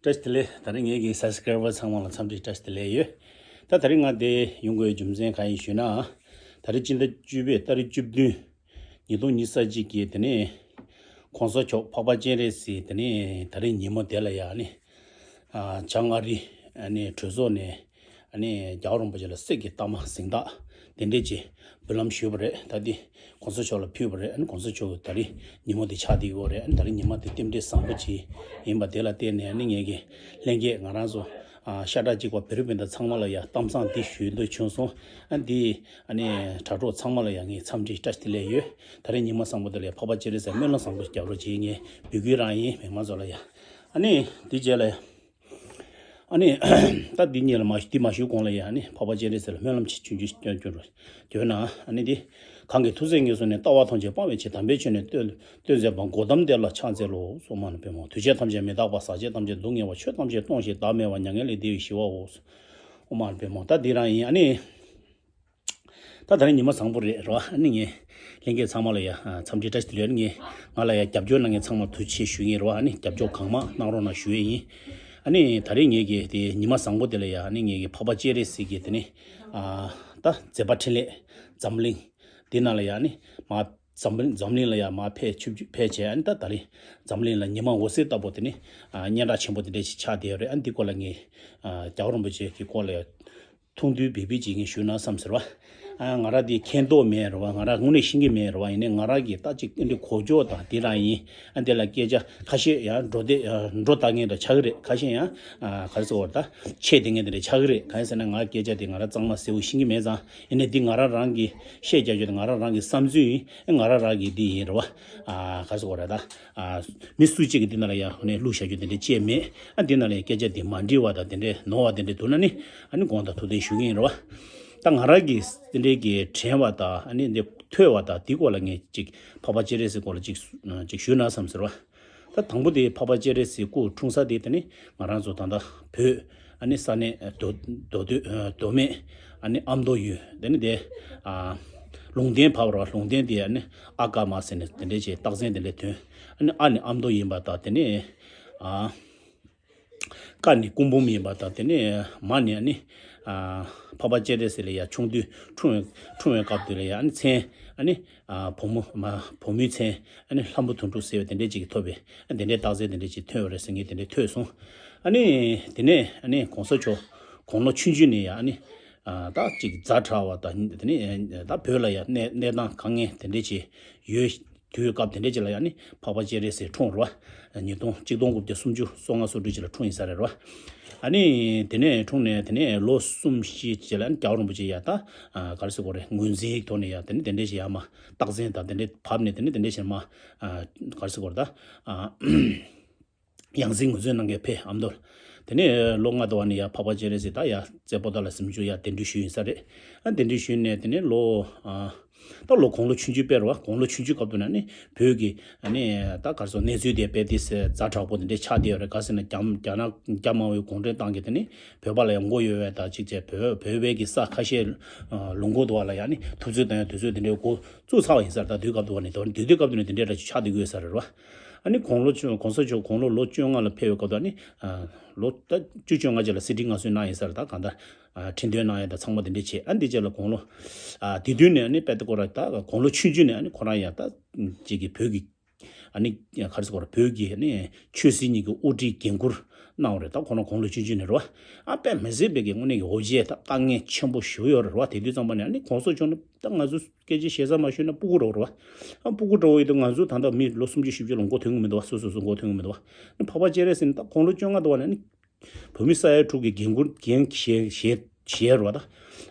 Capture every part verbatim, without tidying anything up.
བཀྲ་ཤིས་བདེ་ལེགས། ད་རེས་ངེད་ཀྱི་སབ་སི་ཀ་རའི་བར་ཚང་མ་ལ་འཚམས་འདྲི་བཀྲ་ཤིས་བདེ་ལེགས་ཡོད། ད་ད་རེས་ང་འདིར་ཡོང་དགོས་རྒྱུ་མཚན་གང་ཡིན་ཞུས་ན། ད་རེས་སྤྱི་ཟླ་བཅུ་པའི་ཏ་རིག་བཅུ་བདུན། ཉིས་སྟོང་ཉི་ཤུ་རྩ་གཅིག་གི་དེ་ནས་༸གོང་ས་མཆོག་འཕགས་པ་སྤྱན་རས་གཟིགས་དེ་ནས་ད་རེས་ཉིན་མོ་དེ་ལ་ཡ་ནི་ཨ་བྱང་ཨ་རི་ཨ་ནི་གྲོས་ཚོགས་ནས་ཨ་ནི་རྒྱལ་བ་རིན་པོ་ཆེ་ལ་གསེར་གྱི་རྟགས་མ་གཟེངས་རྟགས་དེ་འདྲས་ཀྱི་འབུལ་ལམ་ཞུས་པ་རེད། ད་འདི་༸གོང་ས་མཆོག་ལ་ཕུལ་བ་རེད། ཨ་ནི་༸གོང་ས་མཆོག་གི་ད་རེས་ཉིན་མོ་དེ་ཆགས་བསྡད་ཡོད་རེད། ཨ་ནི་ད་རེས་ཉི་མ་དེ་རྟེན་འབྲེལ་བཟང་པོ་ཅིག་ཡིན་པ་དེ་ལ་བརྟེན་ནས་ཨ་ནི་ངེད་ཀྱི་ལྷན་རྒྱས་ང་རང་ཚོ་ཨ་ཤ་ཁྲག་གཅིག་པ་བོད་རིགས་སྤུན་ཟླ་ཚང་མ་ལ་ཡ་གཏམ་བཟང་འདི་ཞུ་འདོད་བྱུང་སོང་། ཨ་འདི་ཨ་ནི་དྲ་གྲོགས་ཚང་མ་ལ་ཡང་ངས་འཚམས་འདྲི་བཀྲ་ཤིས་བདེ་ལེགས་ཡོད། ད་རེས་ཉི་མ་བཟང་པོ་འདི་ལ་ཡ་འཕགས་པ་སྤྱན་རས་གཟིགས་སྨོན་ལམ་བཟང་པོ་རྒྱབ་རོགས་བྱེད། ངས་འབོད་སྐུལ་རང་ཡིན། མི་མང་ཚོ་ལ་ཡ། ཨ་ནི་འདི་རྗེས་ལ་ཡ། ཨ་ནི་ད་འདི་གཉིས་ལ་མ་འདི་མ་ཞུ་གོང་ལ་ཡ། ཨ་ནི་འཕགས་པ་སྤྱན་རས་གཟིགས་ལ་སྨོན་ལམ་ཆེ་ཆུང་ཆུང་སྐྱོན་སྐྱོན་རོགས། དེ་ན་ཨ་ནི་འདི། གང་གིས་ཐུགས་བརྩེ་ངེས་བཟུང་ནས། ལྟ་བ་ཐམས་ཅད་སྤང་བའི་ཕྱིར། དམ་པའི་ཆོས་ནི་སྟོན་སྟོན་མཛད་པ། གོའུ་ཏམ་དེ་ལ་ཕྱག་འཚལ་ལོ། ཨོཾ་མ་ཎི་པདྨེ་ཧཱུྃ། འདུས་བྱས་ཐམས་ཅད་མི་རྟག་པ། ཟག་བཅས་ཐམས་ཅད་སྡུག་བསྔལ་བ། ཆོས་ཐམས་ཅད་སྟོང་ཞིང་བདག་མེད་པ། མྱ་ངན་ལས་འདས་པའི་ཞི་བའོ། ཨོཾ་མ་ཎི་པདྨེ་ཧཱུྃ། ད་འདི་རང་ཡིན། ཨ་ནི། ད་ད་རེས་ཉི་མ་བཟང་པོ་རེད་རོ། ཨ་ནི་ངས་ལྷན་རྒྱས་ཚང་མ་ལ་ཡ་ཨ་འཚམས་འདྲི་བཀྲ་ཤིས་བདེ་ལེགས། ཨ་ནི་ངས་ང་ལ་ཡ་རྒྱབ་སྐྱོར་གནང་མཁན་ཚང་མ་ཐུགས་རྗེ་ཆེ་ཞུ་གི་ཡིན་རོ། ཨ་ནི་རྒྱབ་སྐྱོར་གང་མང་གནང་རོགས་གནང་ཞུ་ཡས་ཡིན། ཨ་ནི་ད་རེས་ངེད་ཀྱི་དེ་ཉི་མ་བཟང་པོ་དེ་ལ་ཡ་ཨ་ནི་ངེད་ཀྱི་འཕགས་པ་སྤྱན་རས་གཟིགས་ཀྱི་དེ་ནི་ཨ་ད་མཛད་པ་འཕྲིན་ལས་འཛམ་གླིང་འདི་ནང་ལ་ཡ་ཨ་ནི་མ་འཛམ་གླིང་འཛམ་གླིང་ལ་ཡ་མ་ཕེབས་ཆུབ་ཕེབས་བྱས། ཨ་ནི་ད་ད་རེས་འཛམ་གླིང་ལ་ཉི་མ་འོད་ཟེར་ལྟ་བུ་དེ་ནི་ཨ་སྙན་གྲགས་ཆེན་པོ་དེ་འདྲ་ཞིག་ཆགས་བསྡད་ཡོད་རེད། ཨ་ནི་འདི་སྐོར་ལ་ངས་ཨ་རྒྱལ་བ་རིན་པོ་ཆེ་གི་སྐོར་ལ་ཡ། ཐུང་ཐུང་བི་བི་ཅིག་ངས་ཞུས་ན་བསམ་ཟེར་བ། ཨ་ང་རང་དེ་མཁྱེན་རྟོགས་མེད་རེད་བ། ང་རང་དངོས་གནས་ཤེས་ཀྱི་མེད་རེད་བ། ཡིན་ནའི་ང་རང་གིས་ད་ཅིག་ཨེ་འདྲ་གོ་ཆོད་དང་དེ་རང་ཡིན། ཨ་དེ་ལ་སྐད་ཆ་ཁ་ཤས་ཡང་འགྲོ་བདེ་འགྲོ་ལྟ་ངན་དང་ཆགས་ཀྱི་རེད། ཁ་ཤས་ཡང་ཨ་ག་རེ་ཟེར་བ་ད་ཆད་བསྡད་ངན་དེ་འདྲ་ཆགས་ཀྱི་རེད། གང་ཡིན་ཟེར་ན་ང་སྐད་ཆ་དེ་ང་རང་གཙང་མ་གསལ་བོ་ཤེས་ཀྱི་མེད་ཙང་། ཡིན་ནའི་འདི་ང་རང་རང་གིས་བཤད་རྒྱག་རྒྱུ་དེ་ང་རང་རང་གི་བསམ་ཚུལ་ཡིན། ཨ་ང་རང་རང་གི་འདི་ཡིན་རེད་བ། ཨ་ག་རེ་ཟེར་བ་རེད་ད། ཨ་མི་སུ་གཅིག་གིས་འདི་ནང་ལ་ཡང་ནས་བླུགས་བཞག་རྒྱུ་དེ་འདྲ་ཅིག་མེད། ཨ་འདི་ནང་ལ་ཡང་སྐད་ཆ་དེ་མ་འགྲིག་པ་དང་དེ་འདྲའི་ནོར་བ་དེ་འདྲ་འདུག་ན་ནི་ཨ་ནི་དགོངས་དག་ཐུགས་བདེན་ཞུ་གི་ཡིན་རེད་བ། ད་ང་རང་གིས་དེ་འདྲའི་གི་དྲན་པ་དང་ཨ་ནི་འདི་ཐོས་པ་དང་འདི་སྐོར་ལ་ངས་ཅིག་འཕགས་པ་སྤྱན་རས་གཟིགས་སྐོར་ལ་ཅིག་ཅིག་ཞུས་ན་བསམ་ཟེར་བ། ད་དང་པོ་དེ་འཕགས་པ་སྤྱན་རས་གཟིགས་སྐུ་འཁྲུངས་ས་དེ་དེ་ནི་ང་རང་ཚོ་ད་ལྟ་བོད་ཨ་ནི་ས་གནས་མདོ་མདོ་སྟོད་མདོ་སྨད་ཨ་ནི་ཨ་མདོ་ཡུལ་དེ་ནི་དེ་ཨ་ལུང་བསྟན་བབས་ར། ལུང་བསྟན་དེ་ཨ་ནི་ཨ་ཀ་མ་ཟེར་ནས་དེ་འདྲས་ཀྱི་རྟགས་མཚན་དེ་འདྲས་ཐོན། ཨ་ནི་ཨ་ནི་ཨ་མདོ་ཡིན་པ་དང་དེ་ནི་ཨ་ཀ་ནི་སྐུ་འབུམ་ཡིན་པ་དང་དེ་ནི་མ་ནི་ཨ་ནི་ཨ་འཕགས་པ་སྤྱན་རས་གཟིགས་ལ་ཡ་ཆུང་དུས་འཁྲུངས་འཁྲུངས་པའི་སྐབས་དེ་ལ་ཡ་ཨ་ནི་མཚན་ཨ་ནི། ཨ་བུ་མོ་མ་བུ་མོའི་མཚན་ཨ་ནི་ལྷམ་བུ་དོན་གྲུབ་ཟེར་བའི་དེ་འདྲས་ཅིག་ཐོབ་པས། ཨ་དེ་འདྲས་རྟགས་མཚན་དེ་འདྲས་ཅིག་ཐོན་པ་རེད་ཟེར་ངས་དེ་འདྲས་ཐོས་སོང་། ཨ་ནི་དེ་ནས་ཨ་ནི་གོང་ས་མཆོག་དགུང་ལོ་ཆུང་ཆུང་ནས་ཡ་ཨ་ནི་ཨ་ད་ཅིག་ཛ་དྲག་པ་དང་དེ་ནས་ད་བོད་ལ་ཡ་གནས་གནས་སྟངས་དཀའ་ངལ་དེ་འདྲས་ཅིག་ཡོད་དུས་སྐབས་དེ་འདྲས་ཅིག་ལ་ཡ་ཨ་ནི་འཕགས་པ་སྤྱན་རས་གཟིགས་འཁྲུངས་རེད་བ། ཉིས་སྟོང་གཅིག་སྟོང་དགུ་བརྒྱ་སུམ་ཅུ་སོ་ལྔ་སོ་དྲུག་ཅིག་ལ་འཁྲུངས་ཡིན་ས་རེད་བ། ཨ་ནི་དེ་ནས་འཁྲུངས་ནས་དེ་ནས་ལོ་གསུམ་བཞི་ཅིག་ལ་ཨ་ནི་རྒྱལ་བ་རིན་པོ་ཆེ་ཡ་ད་ཨ་ག་རེ་ཟེར་དགོས་རེད། ངོས་འཛིན་ཐོག་ནས་ཡ་དེ་ནས་དེ་འདྲས་ཞིག་ཡ་མ་རྟགས་མཚན་དང་དེ་འདྲས་བབས་ནས་དེ་ནས་དེ་འདྲས་ཞིག་མ་ཨ་ག་རེ་ཟེར་དགོས་རེད་ད། ཨ་ཡང་སྲིད་ངོས་འཛིན་གནང་མཁན་ཕེབས་ཨ་མདོ་ལ། དེ་ནས་ལོ་ལྔ་དུ་བ་ནས་ཡ་འཕགས་པ་སྤྱན་རས་གཟིགས་ད་ཡ་རྩེ་པོ་ཏ་ལ་གཟིམ་ཆུང་ཡ་གདན་འདྲེན་ཞུས་ཡིན་ས་རེད། ཨ་གདན་འདྲེན་ཞུས་ནས་དེ་ནས་ལོ་ཨ་ད་ལོ་དགུང་ལོ་ཆུང་ཆུང་དཔེ་རེད་བ། དགུང་ལོ་ཆུང་ཆུང་སྐབས་དུ་ན་ནི་བོད་ཀྱི་ཨ་ནི་ད་ག་རེ་ཟེར་གནས་ཚུལ་དེ་དཔེ་དེ་ཟེར་ཛ་དྲག་པོ་དེ་འདྲས་ཆགས་བསྡད་ཡོད་རེད། ག་ཟེར་ན་རྒྱ་རྒྱ་ནག་རྒྱ་དམར་པོའི་གུང་ཁྲན་ཏང་གིས་དེ་ནི་བོད་པ་ལ་ཡང་མགོ་གཡོག་པའི་ད་ཅིག་བྱས་བོད་བོད་པའི་གི་ས་ཁ་ཤས་ལུང་ཁུག་དུ་བ་ལ་ཡང་ནི་ཐུབ་ཚོད་བཏང་ཡ་དུས་ཚོད་དེ་འདྲའི་འགོ་བཙུགས་ཚར་བ་ཡིན་ས་རེད། ད་དུས་སྐབས་དུ་བ་ནི་དེ་དུས་དུས་སྐབས་དུ་ནི་དེ་འདྲའི་ཆགས་བསྡད་ཀྱི་ཡོད་ས་རེད་བ། ཨ་ནི་དགུང་ལོ་བཅོ་གོང་ས་མཆོག་དགུང་ལོ་ལོ་བཅོ་ལྔ་ལ་ཕེབས་པའི་སྐབས་དུ་ཨ་ནི་ལོ་ད་བཅུ་བཅོ་ལྔ་ཅིག་ལ་གསེར་ཁྲི་མངའ་གསོལ་གནང་ཡིན་ས་རེད། ད་གང་ལྟར་ཁྲི་འདོན་གནང་ཡ་ད་ཚང་མ་དེ་འདྲས་བྱས། ཨ་འདི་རྗེས་ལ་དགུང་ལོ་ཨ་དེ་དུས་ནས་ཨ་ནི་དཔེ་ད་ཁོ་རང་ད་དགུང་ལོ་ཆུང་ཆུང་ནས་ཨ་ནི་ཁོ་རང་ཡ་ད་ཅིག་གི་བོད་ཀྱི་ཨ་ནི་ག་རེ་ཟེར་དགོས་རེད། བོད་ཀྱི་ཨ་ནི་ཆོས་སྲིད་གཉིས་ཀྱི་དབུ་ཁྲིད་འགན་འཁུར་གནང་བ་རེད། ད་ཁོ་རང་དགུང་ལོ་ཆུང་ཆུང་ནས་རེད་བ། ཨ་དཔེ་མི་སྲིད་པའི་གི་དངོས་གནས་ཀྱི་འོ་བརྒྱལ་ད་དཀའ་ངལ་ཆེན་པོ་ཞིག་ཡོད་རེད་བ། དེ་དུས་ཙམ་པ་ནས་ཨ་ནི་གོང་ས་མཆོག་ནི་ད་ང་ཚོ་སྐད་ཆ་བཤད་ས་མ་ཤོད་ན་སྤུ་གུ་འདྲ་བོ་རེད་བ། ཨ་སྤུ་གུ་འདྲ་བོ་ཡིན་དུས་ང་ཚོ་ད་ལྟ་མི་ལོ་སུམ་ཅུ་བཞི་བཅུ་ལ་མགོ་ཐོན་གི་མི་འདུག་བ། སོ་སོ་སོ་མགོ་ཐོན་གི་མི་འདུག་བ། ཨ་ནི་འཕགས་པ་སྤྱན་རས་གཟིགས་ནི་ད་དགུང་ལོ་བཅོ་ལྔ་འདྲ་བ་ནས་ཨ་ནི་བོད་མི་ས་ཡ་དྲུག་གི་འགན་འཁུར་འགན་བཞེས་བཞེས་རེད་བ། ད་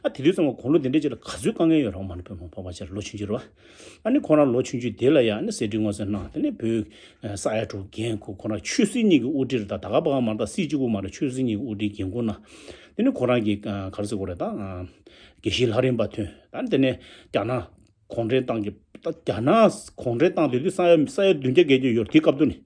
ཨ་དེ་དུས་ཙམ་པ་དགུང་ལོ་དེ་འདྲའི་ཅིག་ལ་ག་ཚོད་དཀའ་ངལ་ཡོད་རེད་བ། མ་ནི་བོད་མི་འཕགས་པ་སྤྱན་རས་ལོ་ཆུང་ཆུང་རེད་བ། ཨ་ནི་ཁོ་རང་ལོ་ཆུང་ཆུང་དེ་ལ་ཡང་ཨ་ནི་གསེར་ཁྲི་མངའ་གསོལ་གནང་། དེ་ནས་བོད་ས་ཡ་དྲུག་འགན་འཁུར། ཁོ་རང་ཆོས་སྲིད་གཉིས་ཀྱི་དབུ་ཁྲིད་རེད། ད་ད་ག་བ་མ་རེད། ད་སྲིད་སྤྱི་གུ་མ་རེད། ཆོས་སྲིད་གཉིས་ཀྱི་དབུ་ཁྲིད་འགན་འཁུར་གནང་། དེ་ནས་ཁོ་རང་གི་ག་རེ་ཟེར་དགོས་རེད། ད་དགེ་བཤེས་ལྷ་རམས་པ་ཐོན། ད་དེ་ནས་རྒྱ་ནག་གུང་ཁྲན་ཏང་གི་ད་རྒྱ་ནག་གུང་ཁྲན་ཏང་དེ་དུས་ས་ཡ་ས་ཡ་བདུན་བརྒྱ་བརྒལ་རྒྱུ་ཡོད་རེད། དེའི་སྐབས་དུ་ནི།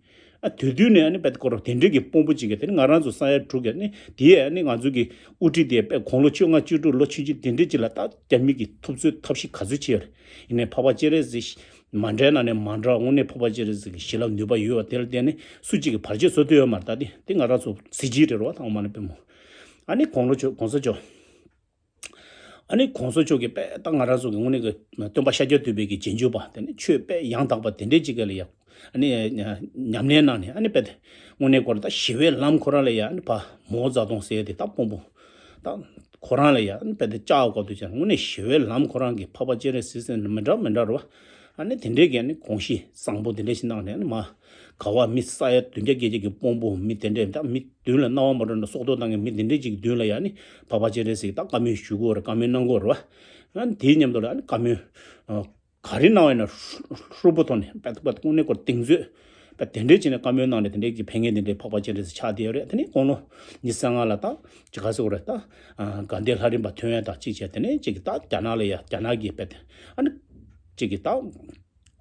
ཨ་དེ་དུས་ནས་ཨ་ནི་དཔེ་ཁོ་རང་དེ་འདྲའི་གི་དཔོན་པོ་ཅིག་གིས་དེ་ནི་ང་རང་ཚོ་ས་ཡ་དྲུག་གི་ཨ་ནི་དེའི་ཨ་ནི་ང་ཚོ་གི་དབུ་ཁྲིད་དེ་དཔེ་དགུང་ལོ་བཅོ་ལྔ་བཅུ་དྲུག་ལོ་ཆུང་ཆུང་དེ་འདྲའི་ཅིག་ལ་ད་རྒྱ་མི་གི་ཐུབ་ཚོད་ཐབས་ཤེས་ག་ཚོད་བྱས་ཡོད་རེད། ཡིན་ནའི་འཕགས་པ་སྤྱན་རས་གཟིགས་ མ་འདྲའི་ནང་ནས་མ་འདྲ། དངོས་གནས་འཕགས་པ་སྤྱན་རས་གཟིགས་ཀྱི་བྱིན་རླབས་ནུས་པ་ཡོད་པ་དེ་ལ་བརྟེན་ནས་སུ་གཅིག་གིས་བར་ཆད་བཟོ་ཐུབ་ཡོད་མ་རེད། ད་དེ་དེ་ང་རང་ཚོ་གཟི་བརྗིད་རེད་རོ། ད་ཨོཾ་མ་ཎི་པདྨེ་ཧཱུྃ། ཨ་ནི་དགུང་ལོ་མཆོག་གོང་ས་མཆོག་ཨ་ནི་གོང་ས་མཆོག་གིས་དཔེ་ད་ང་རང་ཚོ་གི་དངོས་གནས་ཀྱི་སྟོན་པ་ཤཱཀྱ་ཐུབ་པའི་གི་རྗེས་འཇུག་པ་དེ་ནི་ཆོས་དཔེ་ཡང་དག་པ་དེ་འདྲའི་ཅིག་ག་ལ་ཡ། ཨ་ནི་ཉམས་ལེན་གནང་ནས། ཨ་ནི་དཔེ་དེ་དངོས་གནས་ཁོ་རང་ད་ཞི་བའི་ལམ་ཁོ་རང་ལ་ཡ། ཨ་ནི་ཕ་མའོ་ཙེ་ཏུང་ཟེར་དེ་ད་དཔོན་པོ་ད་ཁོ་རང་ལ་ཡ། ཨ་ནི་དཔེ་དེ་བཅར་བའི་སྐབས་དུས་ཀྱང་དངོས་གནས་ཞི་བའི་ལམ་ཁོ་རང་གི་འཕགས་པ་སྤྱན་རས་གཟིགས་ཟེར་ནས་མི་འདྲ་མི་འདྲ་རེད་བ། ཨ་ནི་དེ་འདྲའི་གི་ཨ་ནི་དགོངས་གཞི་བཟང་པོ་དེ་འདྲ་ཞིག་གནང་ནས། ཨ་ནི་མ་ག་བ་མི་ས་ཡ་བདུན་བརྒྱ་བརྒྱད་བརྒྱ་གི་དཔོན་པོ་མི་དེ་འདྲས་ད་མི་མདུན་ལ་རྣ་བ་མ་གྲོལ་ན་སྲོག་ཐོག་བཏང་མཁན་མི་དེ་འདྲས་ཅིག་མདུན་ལ་ཡ་ནི་འཕགས་པ་སྤྱན་རས་གཟིགས་ད་བཀའ་མོལ་ཞུ་དགོས་རེད། བཀའ་མོལ་གནང་དགོས་རེད་བ། ཨ་ནི་དེའི་མཉམ་དུ་ལ་ཨ་ནི་བཀའ་མོལ་ཨ་ག་རེ་གནང་བ་ཡིན་ན་ཧྲུལ་པོ་ཐོག་ནས་པད་པད་དངོས་གནས་ཁོ་གདེང་ཚོད་པད་དེ་འདྲས་བྱས་ནས་བཀའ་མོལ་གནང་ནས་དེ་འདྲས་ཀྱི་ཕན་ངེས་དེ་འདྲས་འཕགས་པ་སྤྱན་རས་གཟིགས་ཆགས་བསྡད་ཡོད་རེད། དེ་ནས་དགུང་ལོ་ཉི་ཤུ་རྩ་ལྔ་ལ་ད་ཅི་ག་ཟེར་དགོས་རེད། ད་ཨ་དགའ་ལྡན་ལྷ་རམས་པ་ཐོན་ཡ་ད་ཅིག་བྱས། དེ་ནས་ཅིག་གི་ད་རྒྱ་ནག་ལ་ཡ་རྒྱ་ནག་གི་པད་ཨ་ནི་ཅིག་གི་ད།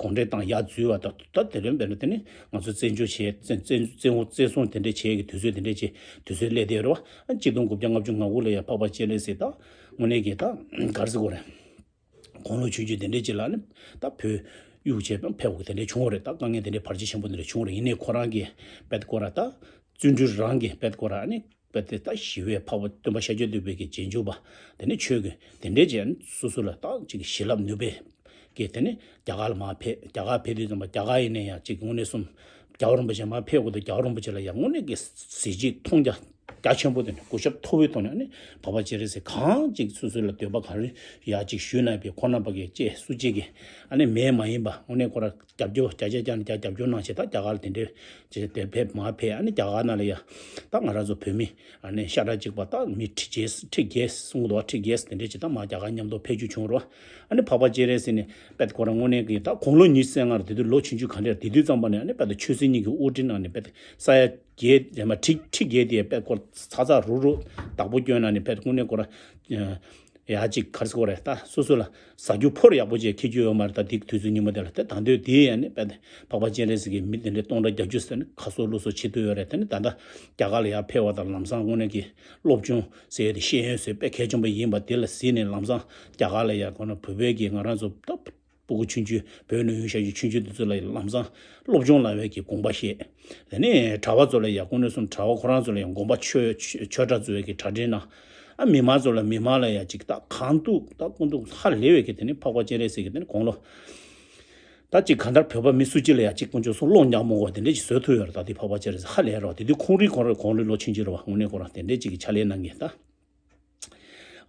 གུང་ཁྲན་ཏང་ཡར་འཛུལ་བ་དང་ད་དེ་རིང་འདི་ནི་དེ་ནི་ང་ཚོ་བཙན་བྱོལ་བྱས་བཙན་བཙན་བཙན་འོག་བཙན་བཟུང་དེ་འདྲས་བྱས་ཀྱི་དུས་ཚོད་དེ་འདྲས་བྱས་དུས་ཚོད་སླེབས་བསྡད་རེད་བ། ཨ་གཅིག་སྟོང་དགུ་བརྒྱ་ལྔ་བཅུ་ང་དགུ་ལ་ཡ་འཕགས་པ་སྤྱན་རས་གཟིགས་ད་དངོས་གནས་ཀྱི་ད་ག་རེ་ཟེར་དགོས་རེད། དགུང་ལོ་ཆུང་ཆུང་དེ་འདྲས་ཅིག་ལ་ནི་ད་བོད་གཡུག་བྱས་ཕེབས་དགོས་དེ་འདྲས་བྱུང་བ་རེད། ད་དཀའ་ངལ་དེ་འདྲས་བར་ཆད་ཆེན་པོ་དེ་འདྲས་བྱུང་བ་རེད། ཡིན་ནའི་ཁོ་རང་གིས་དཔེ་ཁོ་རང་ད་བརྩོན་འགྲུས་རང་གིས་དཔེ་ཁོ་རང་ནི། པ་དེ་ད་ཞི་བའི་འཕགས་པ་སྟོན་པ་ཤཱཀྱ་ཐུབ་པའི་གི་རྗེས་འཇུག་པ་དེ་ནི་ཆོས་ཀྱི་དེ་འདྲས་ཅན་སོ་སོ་ལ་ད་ཅིག་བྱིན་རླབས་ནུས་པའི་གི་དེ་ནི་རྒྱ་གར་ལ་མར་ཕེབས། རྒྱ་གར་ཕེབས་དུས་ཙམ་པ་རྒྱ་གར་ཡིན་ན་ཡང་ཅིག་དངོས་གནས་སུ་རྒྱལ་བ་རིན་པོ་ཆེ་མར་ཕེབས་དགོས་དུས་རྒྱལ་བ་རིན་པོ་ཆེ་ལ་ཡང་དངོས་གནས་ཀྱི་གཟི་བརྗིད་མཐོང་རྒྱ་རྒྱ་ཆེན་པོ་དེ་ནི་གུས་ཞབས་མཐོ་བོའི་ཐོག་ནས་ཨ་ནི་འཕགས་པ་སྤྱན་རས་གཟིགས་གང་ཅིག་སོ་སོ་ལ་འདོད་པ་ག་རེ་ཡ་ཅིག་ཞུས་ན་པའི་ཁོང་རྣམ་པ་གི་ཅེས་སུ་ཅིག་གི་ཨ་ནི་མེད་མ་ཡིན་པ་དངོས་གནས་ཁོ་ར། རྒྱབ་སྐྱོར་བྱ་བྱ་བྱ་ནས་རྒྱ་རྒྱབ་སྐྱོར་གནང་བྱས་ད་རྒྱ་གར་ལ་དེ་འདྲའི་ཅིག་དེ་ཕེབས་མར་ཕེབས། ཨ་ནི་རྒྱ་གར་ནང་ལ་ཡ་ད་ང་རང་ཚོ་བོད་མི་ཨ་ནི་ཤ་ཁྲག་གཅིག་པ་ད་མི་ཁྲི་བརྒྱད་ཁྲི་བརྒྱད་གསུང་གི་འདུག་ཁྲི་བརྒྱད་དེ་འདྲའི་ཅིག་ད་མར་རྒྱ་གར་མཉམ་དུ་ཕེབས་རྒྱུ་བྱུང་རོ། ཨ་ནི་འཕགས་པ་སྤྱན་རས་གཟིགས་ནས་དཔེ་ཁོ་རང་དངོས་གནས་ཀྱི་ད་དགུང་ལོ་ཉི་ཤུ་རྩ་ལྔ་རེད། དེ་དུས་ལོ་ཆུང་ཆུང་ག་འདྲ་རེད། དེ་དུས་ཙམ་པ་ནས་ཨ་ནི་དཔེ་ད་ཆོས་སྲིད་གཉིས་ཀྱི་དབུ་ཁྲིད་གནང་ནས་དཔེ་ས་ཡ་བརྒྱད་རེད་མ་ཁྲི་ཁྲི་བརྒྱད་དེ་དཔེ་ཁོ་ཚ་ཚ་རུག་རུག་བདག་པོ་བསྐྱོན་གནང་ནས་དཔེ་དངོས་གནས་ཁོ་རང་། ཡ་གཅིག་ག་རེ་ཟེར་དགོས་རེད། ད་སོ་སོ་ལ་ཟ་རྒྱུ་ཕོར་ཡག་པོ་ཅིག་འཁྱེར་རྒྱུ་ཡོད་མ་རེད། ད་དེ་དུས་ཚོད་ཉིན་མོ་དེ་ལ་དེ་ད་འདོད་དེ་ཡ་ནི་དཔེ་དེ་འཕགས་པ་སྤྱན་རས་གཟིགས་ཀྱིས་མི་དེ་འདྲའི་སྟོང་ཕྲག་བརྒྱད་ཅུ་ཟེར་ནས་ཁ་གསོ་བློ་གསོ་བྱེད་ཐུབ་ཡོད་རེད། དེ་ནི་ད་ལྟ་རྒྱ་གར་ལ་ཡར་ཕེབས་པ་དང་ལམ་སང་དངོས་གནས་ཀྱི་སློབ་སྦྱོང་ཟེར་ཡ་དེ་ཤེས་ཡོན་ཟེར་དཔེ་གལ་ཆེན་པོ་ཡིན་པ་དེ་ལ་གཟིགས་ནས་ལམ་སང་རྒྱ་གར་ལ་ཡར་ཁོ་ན་བོད་པའི་གི་ང་རང་ཚོ་ད་སྤུ་གུ་ཆུང་ཆུང་བོད་ནང་ཡོད་ཤག་ཆུང་ཆུང་དེ་ཚོ་ལ་ཡང་ལམ་སང་སློབ་སྦྱོང་ལབ་པའི་གི་དགོངས་པ་བཞེས། དེ་ནས་གྲྭ་པ་ཚོ་ལ་ཡང་དངོས་གནས་སུ་གྲྭ་པ་ཁོ་རང་ཚོ་ལ་ཡང་དགོན་པ་ཆོས་ཆོས་གྲྭ་ཚོ་ཡ་གི་གྲྭ་སྒྲིག་གནང་། ཨ་མི་མང་ཚོ་ལ་མི་མང་ལ་ཡང་ཅིག་ད་གང་ཐུབ་ད་ཀུན་ཐུབ་ཧ་ལས་པའི་གི་དེ་ནས་འཕགས་པ་སྤྱན་རས་གཟིགས་ཀྱི་དེ་ནས་དགུང་ལོ། ད་ཅིག་གང་ལྟར་བོད་པ་མི་སུ་གཅིག་ལ་ཡང་ཅིག་དཀོན་མཆོག་གསུམ་བློ་ཉག་མོ་བ་དེ་འདྲས་ཅིག་བཟོ་ཐུབ་ཡོད་རེད། ད་དེ་འཕགས་པ་སྤྱན་རས་གཟིགས་ཧ་ལས་རེད་བ། དེ་དུས་ཁོང་རིག་ཁོང་རིག་ཁོང་རིག་ལོ་ཆུང་ཆུང་རེད་བ། དངོས་གནས་ཁོ་རང་དེ་འདྲས་ཅིག་གི་ཕྱག་ལས་གནང་མཁན་ད།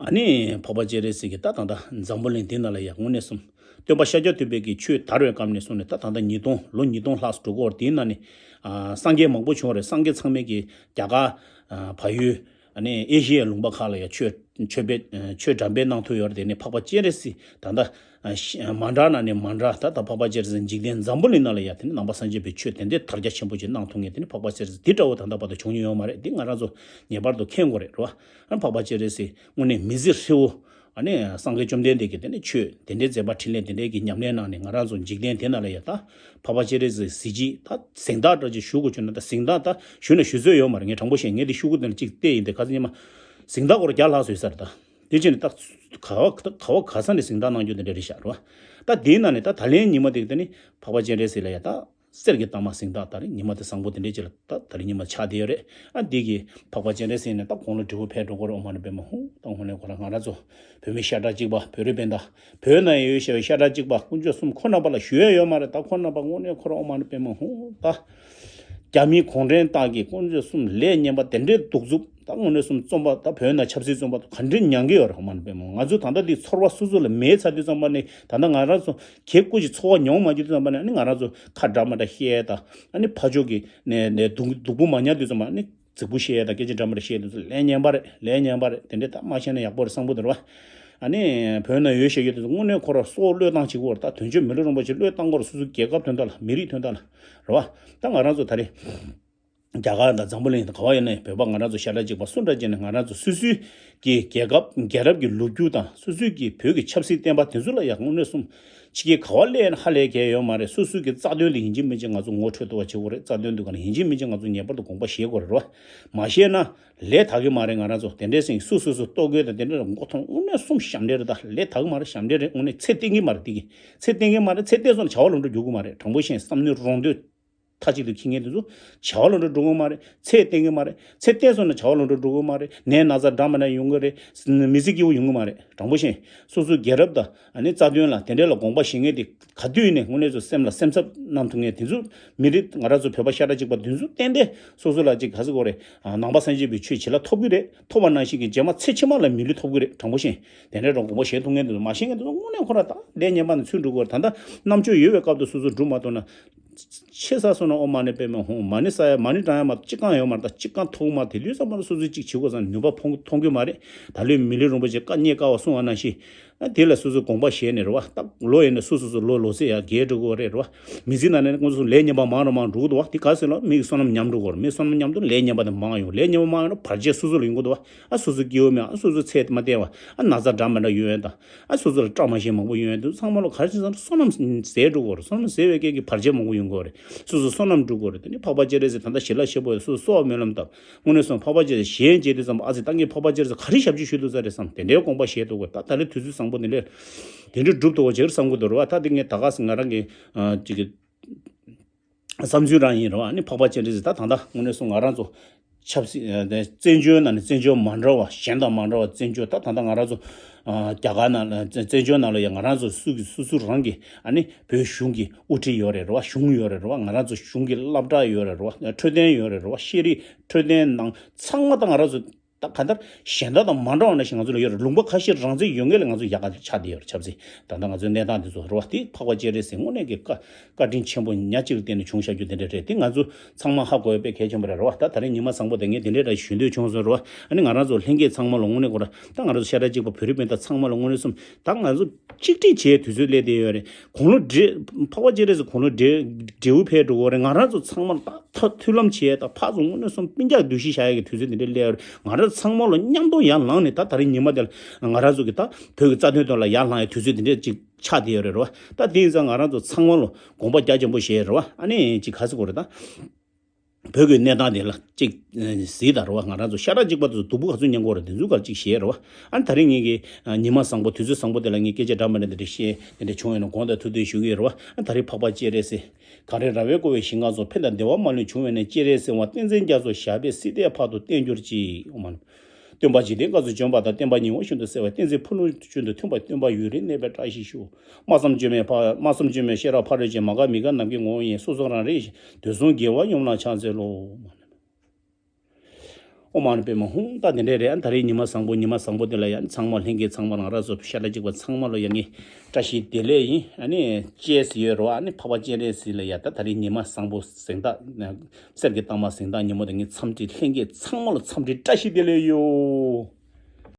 ཨ་ནི་འཕགས་པ་སྤྱན་རས་གཟིགས་ཀྱིས་ད་ད་ལྟ་འཛམ་བུ་གླིང་འདི་ནང་ལ་ཡང་དངོས་གནས་སུ་སྟོན་པ་ཤཱཀྱ་ཐུབ་པའི་གི་ཆོས་དར་བའི་སྐབས་ནས་བཟུང་ནས་ད་ད་ལྟ་ཉིས་སྟོང་ལོ་ཉིས་སྟོང་ལྷག་འགྲོ་གི་ཡོད་རེད། དེའི་ནང་ནས་ཨ་སངས་རྒྱས་མང་པོ་བྱུང་བ་རེད། སངས་རྒྱས་ཚང་མས་ཀྱི་རྒྱ་གར་ཨ་བལ་ཡུལ་ཨ་ནི་ཨེ་ཤི་ཡའི་ལུང་པ་ཁག་ལ་ཡང་ཆོས་ཆོས་པའི་ཆོས་འགྲེམས་སྤེལ་གནང་ཐུབ་ཡོད་རེད། དེ་ནས་འཕགས་པ་སྤྱན་རས་གཟིགས་ད་ལྟ་ཨ་ཤ་མ་འདྲ་ན་ནས་མ་འདྲ་ད་ལྟ་འཕགས་པ་སྤྱན་རས་གཟིགས་འཇིག་རྟེན་འཛམ་བུ་གླིང་ནང་ལ་ཡང་དེ་ནས་ནང་པ་སངས་རྒྱས་པའི་ཆོས་དེ་འདྲའི་དར་རྒྱ་ཆེན་པོ་ཅིག་གནང་ཐུབ་མཁན་དེ་ནས་འཕགས་པ་སྤྱན་རས་གཟིགས་འདི་འདྲ་བོ་ད་ལྟ་བར་དུ་བྱུང་མྱོང་ཡོད་མ་རེད། འདི་ང་རང་ཚོ་ངེས་པར་དུ་མཁྱེན་དགོས་རེད་རོ། ཨ་འཕགས་པ་སྤྱན་རས་གཟིགས་དངོས་གནས་མི་ཚེ་ཧྲིལ་བོ་ཨ་ནི་སངས་རྒྱས་བཅོམ་ལྡན་འདས་ཀྱིས་དེ་ནས་ཆོས་དེ་འདྲའི་མཛད་པ་འཕྲིན་ལས་དེ་འདྲའི་གི་ཉམས་ལེན་གནང་ནས་ང་རང་ཚོ་འཇིག་རྟེན་དེ་ནང་ལ་ཡ་ད་འཕགས་པ་སྤྱན་རས་གཟིགས་གཟི་བརྗིད་ད་གཟེངས་རྟགས་འདྲ་ཅིག་ཞུ་དགོས་བྱུང་ན་ད་གཟེངས་རྟགས་ད་ཞུས་ན་ཞུ་སྲོལ་ཡོད་མ་རེད། ངས་དྲང་པོ་བཤད། ངས་འདི་ཤོག་གུ་དེ་ནས་གཅིག་བལྟས་ཡིན་ཏེ་ཁ་སང་ཉི་མ་གཟེངས་རྟགས་སྐོར་བརྒྱ་ལྷག་བཟོས་ས་རེད། ད་དེ་ཕྱིན་ནས་ད་ག་བ་ག་བ་ག་ས་ནས་གཟེངས་རྟགས་གནང་རྒྱུ་དེ་འདྲ་རེད་ཤག་རེད་བ། ད་དེའི་ནང་ནས་ད་ད་ལན་ཉི་མ་དེ་དེ་ནི་འཕགས་པ་སྤྱན་རས་གཟིགས་ལ་ཡ་ད། གསེར་གྱི་རྟགས་མ་གཟེངས་རྟགས་ད་རེས་ཉི་མ་དེ་བཟང་པོ་དེ་འདྲས་ཅིག་ལ་ད་ད་རེས་ཉི་མ་ཆགས་བསྡད་ཡོད་རེད། ཨ་འདི་གི་འཕགས་པ་སྤྱན་རས་གཟིགས་ནས་ད་དགུང་ལོ་བགྲེས་པོ་ཕེབས་འགྲོ་གི་རེད། ཨོཾ་མ་ཎི་པདྨེ་ཧཱུྃ། ད་དངོས་གནས་ཁོ་རང་ང་རང་ཚོ་བོད་མི་ཤ་ཁྲག་གཅིག་པ་བོད་རིགས་སྤུན་ཟླ་བོད་ནང་ཡོད་བཤད་པའི་ཤ་ཁྲག་གཅིག་པ་དཀོན་མཆོག་གསུམ་ཁོ་རྣམ་པ་ལ་ཞུ་ཡ་ཡོད་མ་རེད། ད་ཁོ་རྣམ་པ་དངོས་གནས་ཁོ་རང་ཨོཾ་མ་ཎི་པདྨེ་ཧཱུྃ་ད་རྒྱ་མི་གུང་ཁྲན་ཏང་གི་དཀོན་མཆོག་གསུམ་ལས་ངན་པ་དེ་འདྲའི་གདུག་རྩུབ་ད་དངོས་གནས་གསུམ་རྩོམ་པ་ད་བོད་ནང་ཆབ་སྲིད་རྩོམ་པ་ག་འདྲའི་མྱང་གི་ཡོད་རེད། ཨོཾ་མ་ཎི་པདྨེ་ཧཱུྃ། ང་ཚོ་ད་ལྟ་འདི་ཚོར་བ་སོ་སོ་ལ་མེད་ཚར་དུས་ཙམ་པ་ནས་ད་ལྟ་ང་རང་ཚོ་གེ་སྐུ་ཞིག་འཚོ་བ་མྱོང་མ་བྱུང་དུས་ཙམ་པ་ནས་ཨ་ནི་ང་རང་ཚོ་ཁ་འདྲ་མ་འདྲ་བཤད་ཡས་དང་ཨ་ནི་ཕ་ཕྱོགས་ཀྱི་ནས་ནས་སྡུག་སྡུག་པོ་མ་མྱངས་དུས་ཙམ་པ་ཨ་ནི་རྫིག་པོ་བཤད་ཡས་དང་སྐད་ཆ་འདྲ་མ་འདྲ་བཤད་དུས་ཚོད་ལས་ངན་པ་རེད། ལས་ངན་པ་རེད། དེ་འདྲས་ད་མ་བཤད་ན་ཡག་པོ་རེད། བཟང་པོ་འདུག་རེད་བ། ཨ་ནི་བོད་ནང་ཡོད་བཤད་ཡོད་དུས་ཚོད་དངོས་གནས་ཁོ་རང་སྲོག་བློས་བཏང་བྱེད་དགོས་རེད། ད་དོན་གཅོད་མི་ལུས་རིན་པོ་ཆེ་བློས་བཏང་དགོས་རེད། སོ་སོའི་རྒྱལ་ཁབ་དོན་དག་ལ་མི་རིགས་དོན་དག་ལ་རེད་བ། ད་ང་རང་ཚོ་ད་རེས། རྒྱ་གར་དང་འཛམ་བུ་གླིང་དང་ག་བ་ཡིན་ནའི་བོད་པ་ང་རང་ཚོ་ཤ་ཁྲག་གཅིག་པ་སུ་འདྲ་བྱས་ནས་ང་རང་ཚོ་སོ་སོའི་གི་རྒྱལ་ཁབ་རྒྱལ་རབས་ཀྱི་ལོ་རྒྱུས་དང་སོ་སོའི་གི་བོད་ཀྱི་ཆབ་སྲིད་བསྟན་པ་དེ་ཚོ་ལ་ཡང་དངོས་གནས་གསུམ་ཕྱི་རྒྱལ་ག་བ་སླེབས་ན་ཧ་ལས་གལ་ཡོད་མ་རེད། སོ་སོའི་གི་རྩ་དོན་དེ་ཡིན་གཅིག་མིན་གཅིག་ང་ཚོ་ངོ་འཕྲོད་ཐུབ་པ་བྱེད་དགོས་རེད། རྩ་དོན་དེ་ག་ནས་ཡིན་གཅིག་མིན་གཅིག་ང་ཚོ་ངེས་པར་དུ་དགོངས་པ་བཞེས་དགོས་རེད་རོ། མ་བཞེས་ན་ལས་དག་གི་མ་རེད། ང་རང་ཚོ་དེ་འདྲའི་སེང་སུ་སུ་སུ་ལྟོ་གོས་དང་དེ་འདྲ་མགོ་ཐོང་དངོས་གནས་གསུམ་ཞབས་འདྲེན་རེད། ད་ལས་དག་གི་མ་རེད། ཞབས་འདྲེན་རེད། དངོས་གནས་ཚེ་བརྟན་གི་མ་རེད། དེ་གི་ཚེ་བརྟན་གི་མ་རེད། ཚེ་བརྟན་སོང་ན་བྱ་བ་ལམ་འགྲོ་འགྲོ་གི་མ་རེད། དྲང་པོ་བཤད། བསམ་མནོ་རོང་འདོད་མཐའ་གཅིག་ཏུ་འཁྱེར་མཁན་དེ་ཚོ་བྱ་བ་ལམ་འགྲོ་འགྲོ་གི་མ་རེད། ཚེ་བརྟན་གི་མ་རེད། ཚེ་བརྟན་སོང་ན་བྱ་བ་ལམ་འགྲོ་འགྲོ་གི་མ་རེད། ནད་ན་ཚ་འདྲ་མི་འདྲ་ཡོང་གི་རེད། མི་ཚེ་སྐྱིད་པོ་ཡོང་གི་མ་རེད། དྲང་པོ་བཤད། སོ་སོའི་རྒྱལ་རབས་དང་ཨ་ནི་རྩ་དོན་ལ་དེ་འདྲའི་ལ་དགོངས་པ་བཞེས་མཁན་དེ་ག་དུས་ནས་དངོས་གནས་ཚོ་སེམས་ལ་སེམས་འཚབ་གནང་ཐུབ་མཁན་དེ་ཚོ་མི་རིགས་ང་རང་ཚོ་བོད་པ་ཤ་ཁྲག་གཅིག་པ་དེ་ཚོ་ཏན་ཏན་སོ་སོ་ལ་ཅིག་ག་ཟེར་དགོས་རེད། ནང་པ་སངས་རྒྱས་པའི་ཆོས་བྱིན་རླབས་ཐོབ་ཀྱི་རེད། ཐོབ་པ་ནང་བཞིན་གྱི་རྗེས་མ་ཚེ་ཕྱི་མ་ལ་མི་ལུས་ཐོབ་ཀྱི་རེད། དྲང་པོ་བཤད། དེ་འདྲའི་རང་དགོངས་པ་བཞེས་ཐུབ་མཁན་དེ་ཚོ་མ་བཞེས་མཁན་དེ་ཚོ་དངོས་གནས་ཁོ་རང་ད་ལས་ངན་པ་ནས་ཚུར་འགྲོ་དགོས་རེད། ད་ལྟ་རྣམ་དཔྱོད་ཡོད་པའི་སྐབས་དུ་སོ་སོ་སྒྲུབ་མ་ཐུབ་ན། ཆེ་ས་སོང་ན་ཨོཾ་མ་ཎི་པདྨེ་ཧཱུྃ། མ་ཎི་ས་ཡ་མ་ཎི་བགྲང་ཡ་མ་གཏོགས་ཅི་གང་ཡོད་མ་རེད། ད་ཅི་གང་ཐོག་མ་དེ་དུས་ཙམ་པ་ལ་སོ་སོས་ཅིག་བྱེད་དགོས་ཙང་ནུས་པ་ཕོངས་མཐོང་གི་མ་རེད། ད་ལོའི་མི་ལུས་རིན་པོ་ཆེ་བཀའ་རྙེད་དཀའ་བ་གསུང་བ་ནང་བཞིན། དེ་ལ་སོ་སོས་དགོངས་པ་བཞེས་ནས་རེད་བ། ད་ལོ་ཡིན་ན་སོ་སོ་སོ་ལོ་ལོ་ཚད་ཡར་རྒས་འགྲོ་གི་རེད་རེད་བ། མི་ཚེ་ནང་ནས་སྔོན་སོ་ལས་ངན་པ་མང་རུ་མང་རུ་འགྲོ་གི་འདུག་བ། དེ་ག་ཟེར་ལ་མིག་བསོད་ནམས་ཉམས་འགྲོ་གི་རེད། མིག་བསོད་ནམས་ཉམས་དུས་ལས་ངན་པ་དེ་མང་ཡོང་། ལས་ངན་པ་མང་ཡོང་ན་བར་ཆད་སོ་སོ་ལ་ཡོང་གི་འདུག་བ། ཨ་སོ་སོ་སྐྱིད་པོ་མེད། ཨ་སོ་སོ་ཚད་མ་བརྟན་བ། ཨ་ན་ཚ་འདྲ་མི་འདྲ་ཡོང་ཡོང་དང་། ཨ་སོ་སོ་ལ་བཀྲ་མ་ཤིས་མང་པོ་ཡོང་ཡོང་དུས་ཚང་མ་ལོ་ག་རེ་བྱས་ཙང་བསོད་ནམས་ཟད་འགྲོ་གི་རེད། བསོད་ནམས་ཟད་པའི་རྐྱེན་གྱིས་བར་ཆད་མང་པོ་ཡོང་གི་རེད། སོ་སོ་བསོད་ནམས་འགྲུབ་དགོས་རེད། དེ་ནི་འཕགས་པ་སྤྱན་རས་གཟིགས་ད་ལྟ་ཞི་ལྷག་ཤེས་པོ་སོ་སོ་གསོལ་བ་སྨོན་ལམ་བཏབ། དངོས་གནས་སོང་འཕགས་པ་སྤྱན་རས་གཟིགས་ཞལ་མཇལ་དུས་ཙམ་པ་ཨ་ཙི་ད་ངས་འཕགས་པ་སྤྱན་རས་གཟིགས་ག་རེ་ཞབས་ཕྱི་ཞུ་ཐུབ་ས་རེད་བསམ། དེ་འདྲའི་དགོངས་པ་བཞེས་ཐུབ་དགོས། ད་ད་རེས་དུས་ཚོད་བཟང་པོ་འདི་འདྲས་དེ་འདྲས་སྒྲུབ་ཐུབ་པ་བྱེད་བསམ་གི་འདུག་རེད་བ། ད་དེ་ངས་ད་ག་སེ་ང་རང་གི་ཨ་ཅིག་གི་བསམ་ཚུལ་རང་ཡིན་རེད་བ། ཨ་ནི་འཕགས་པ་སྤྱན་རས་གཟིགས་ད་ད་ལྟ་དངོས་གནས་སོང་ང་རང་ཚོ་ཆབ་སྲིད་ཨ་བཙན་བྱོལ་ནང་ནས་བཙན་བྱོལ་མ་འདྲ་བ་གཞན་དང་མ་འདྲ་བ་བཙན་བྱོལ་ད་ད་ལྟ་ང་རང་ཚོ་ཨ་རྒྱ་གར་ནང་ལ་བཙན་བཙན་བྱོལ་ནང་ལ་ཡང་ང་རང་ཚོ་སུ་གི་སུ་སུ་རང་གི་ཨ་ནི་བོད་གཞུང་གི་དབུ་ཁྲིད་ཡོད་རེད་རེད་བ། གཞུང་ཡོད་རེད་རེད་བ། ང་རང་ཚོ་གཞུང་གི་སློབ་གྲྭ་ཡོད་རེད་རེད་བ། འཕྲོད་བསྟེན་ཡོད་རེད་རེད་བ། ཤེས་རིག་འཕྲོད་བསྟེན་ནང་ཚང་མ་ད་ང་རང་ཚོ་ད་ག་འདྲ་གཞན་དག་དང་མ་འདྲ་བ་ནང་བཞིན་ང་ཚོ་ལ་ཡོད་རེད། ལུང་པ་ཁ་ཤས་རང་བཙན་ཡོད་མཁན་ལ་ང་ཚོ་ཡག་ག་ཆགས་བསྡད་ཡོད་རེད། ཆབ་སྲིད་ད་ལྟ་ང་ཚོའི་གནས་སྟངས་འདི་ཚོ་རེད་བ། དེ་འཕགས་པ་སྤྱན་རས་གཟིགས་དངོས་གནས་ཀྱི་བཀའ་བཀའ་དྲིན་ཆེན་པོ་ཉག་གཅིག་ལ་བརྟེན་ནས་བྱུང་བཞག་རྒྱུ་དེ་འདྲ་རེད། དེ་ང་ཚོ་ཚང་མ་ཧ་གོ་ཡ་དཔེ་གལ་ཆེན་པོ་རེད་རེད་བ། ད་ད་རེས་ཉི་མ་བཟང་པོ་དེ་ངས་དེ་འདྲའི་འདྲ་ཞུ་འདོད་བྱུང་སོང་རེད་བ། ཨ་ནི་ང་རང་ཚོ་ལྷན་རྒྱས་ཚང་མ་ལ་དངོས་གནས་ཁོ་ར་ད་ང་རང་ཚོ་ཤ་ཁྲག་གཅིག་པ་བོད་རིགས་སྤུན་ཟླ་ཚང་མ་ལ་དངོས་གནས་སོང་ད་ང་ཚོ་གཅིག་སྒྲིལ་བྱེད་དུས་ཚོད་སླེབས་བསྡད་ཡོད་རེད། དགུང་ལོ་བགྲེས་འཕགས་པ་སྤྱན་རས་གཟིགས་དགུང་ལོ་བགྲེས་བགྲེས་པོ་ཕེབས་འགྲོ་གི་རེད། ང་རང་ཚོ་ཚང་མ་ད་ཐུགས་མཐུན་ལམ་བྱས་ད་ཕར་ཚུར་དངོས་གནས་སོང་སྤུན་ཀྱག་འདུ་ཤེས་བཞག་ཡ་གི་དུས་ཚོད་འདི་འདྲ་སླེབས་ཡོད་རེད། ང་རང་ཚང་མ་ལ་མཉམ་དུ་ཡར་ལངས་ནས་ད་ད་རེས་ཉི་མ་དེ་ལ་ང་རང་ཚོ་གི་ད་བོད་ཀྱི་རྩ་དོན་ཐོག་ལ་ཡར་ལངས་ཡ་དུས་ཚོད་འདི་འདྲ་ཅིག་ཆགས་བསྡད་ཡོད་རེད་རེད་བ། ད་དེ་ཡིན་ཙང་ང་རང་ཚོ་ཚང་མ་ལ་དགོངས་པ་རྒྱ་ཆེན་པོ་བཞེས་རེད་བ། ཨ་ནི་ཅིག་ག་ཟེར་དགོས་རེད་ད། བོད་ཀྱི་གནས་སྟངས་དེ་ལ་གཅིག་གཟིགས་དང་རེད་བ། ང་རང་ཚོ་ཤ་ཁྲག་གཅིག་པ་དེ་ཚོ་སྡུག་པོ་ག་ཚོད་མྱོང་གི་ཡོད་རེད། དེ་ཚོ་ག་རེ་གཅིག་བཤད་རེད་བ། ཨ་ནི་ད་རེས་ངེད་ཀྱི་ཉི་མ་བཟང་པོ་དུས་ཚོད་བཟང་པོ་དེ་ལ་ངས་སྐད་ཆ་འདྲ་མི་འདྲ་དེ་འདྲ་བཤད་དེ་འདྲ་བྱུང་ཡོད་ན་དགོངས་དག་ཐུགས་བདེ་ཞུ་གི་ཡོད་རེད་བ། ཨ་ད་རེས་འཕགས་པ་སྤྱན་རས་གཟིགས་གངས་རི་ར་བས་བསྐོར་བའི་ཞིང་ཁམས་སུ། ཕན་དང་བདེ་བ་མ་ལུས་འབྱུང་བའི་གནས། སྤྱན་རས་གཟིགས་དབང་བསྟན་འཛིན་རྒྱ་མཚོ། ཞབས་པད་སྲིད་མཐའི་བར་དུ་བརྟན་གྱུར་ཅིག་ཨོཾ། སྟོན་པ་འཇིག་རྟེན་སྐར་ཚོགས་བྱོན་པ་དང་། བསྟན་པ་ཉི་འོད་ཤིན་ཏུ་གསལ་བ། བསྟན་འཛིན་ཕུ་ནུ་ཤིན་ཏུ་མཐུན་པ། སྟོན་པ་ཡུན་རིང་གནས་པའི་བཀྲ་ཤིས་ཤོག་སྨྲ་བསམ་བརྗོད་མེད་ཕ། སྨྲ་བསམ་བརྗོད་མེད་ཤེས་རབ་ཕ་རོལ་ཕྱིན། མ་འགགས་མི་འགག་ནམ་མཁའི་ངོ་བོ་ཡིན། སོ་སོ་རང་རིག་དུས་གསུམ་དགེ་བ་ཡུམ་ལ་ཕྱག་འཚལ་ལོ། ཨོཾ་མ་ཎི་པདྨེ་ཧཱུྃ། ད་དེ་འདྲས་རེད། ཨ་ད་རེས་ཉི་མ་བཟང་པོ་ཉི་མ་བཟང་པོ་དེ་ལ་ཡང་ཚང་མ་ལྷན་རྒྱས་ཚང་མ་རང་རང་སོ་སོ་ཤ་ཁྲག་གཅིག་པ་ཚང་མ་ལ་ཡང་ངས་བཀྲ་ཤིས་བདེ་ལེགས་ཡིན། ཨ་ནི་ཅེས་ཡོད་རེད་བ། ཨ་ནི་འཕགས་པ་སྤྱན་རས་གཟིགས་ལ་ཡ་ད་ད་རེས་ཉི་མ་བཟང་པོ་གཟེངས་རྟགས་གསེར་གྱི་རྟགས་མ་གཟེངས་རྟགས་ཉིན་མོ་དེ་ངས་འཚམས་འདྲི་ལྷན་རྒྱས་ཚང་མ་ལ་འཚམས་འདྲི་བཀྲ་ཤིས་བདེ་ལེགས་ཡོད།